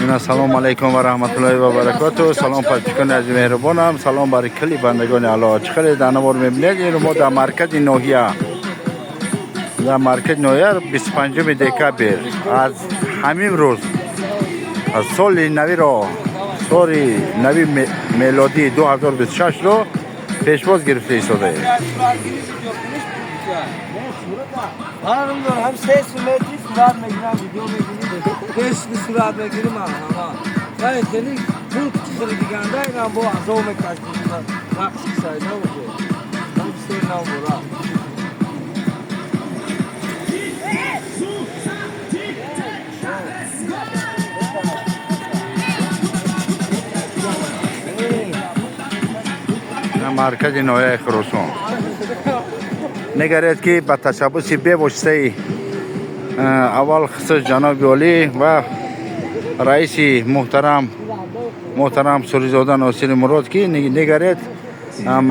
Ина, салом алейкум ва раҳматуллоҳи ва баракоту. Салом, подписчикони азиз, меҳрубонам. Салом барои кулли бандагони Аллоҳ. Чӣ хеле дар навор мебинед, инро мо дар маркази ноҳия, дар маркази ноҳия, 25 декабр, аз ҳамин рӯз аз соли навиро, соли нави мелодии 2026-ро пешвоз гирифта истодаем. Ҳам 3 метри сурат мегирам, видео мегирим, пешни сурат мегирим. Ама хеле пул хеле диганда инам бо азоб мекашдим, рақси сайда уже ҳам се нав бора. Маркази ноҳияи Хуросон. Нигаред, ки ба ташаббуси бевоситаи аввал хусус ҷаноби олӣ ва раиси муҳтарам Суризода Носири Мурод, ки нигаред,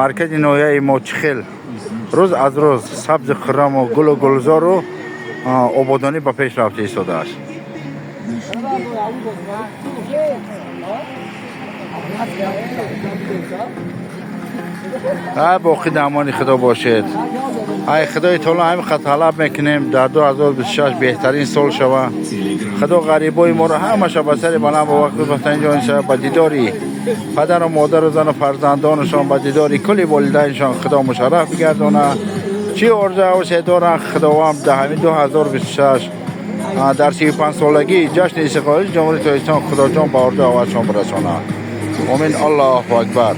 маркази ноҳияи мо чӣ хел рӯз аз рӯз сабзи хурраму гулу гулзору ободонӣ ба пеш рафта истодааст. Ай, боқӣ дар амони Худо бошед. Ай, Худои таоло ҳамин қад талаб мекунем, дар 2026 беҳтарин сол шава. Худо ғарибои моро ҳамаша ба сари баланд, ба вақти бахтани ҷон шава, ба дидори падару модару зану фарзандонашон, ба дидори кулли волидайншон Худо мушарраф бигардона. Чӣ орзу ҳавасе доранд, Худованд дар ҳамин 2026, дар 35-солагии ҷашни истиқлолии Ҷумҳурии Тоҷикистон, Худоҷон ба орзу ҳавасшон бирасонад. Омин, Аллоҳу акбар.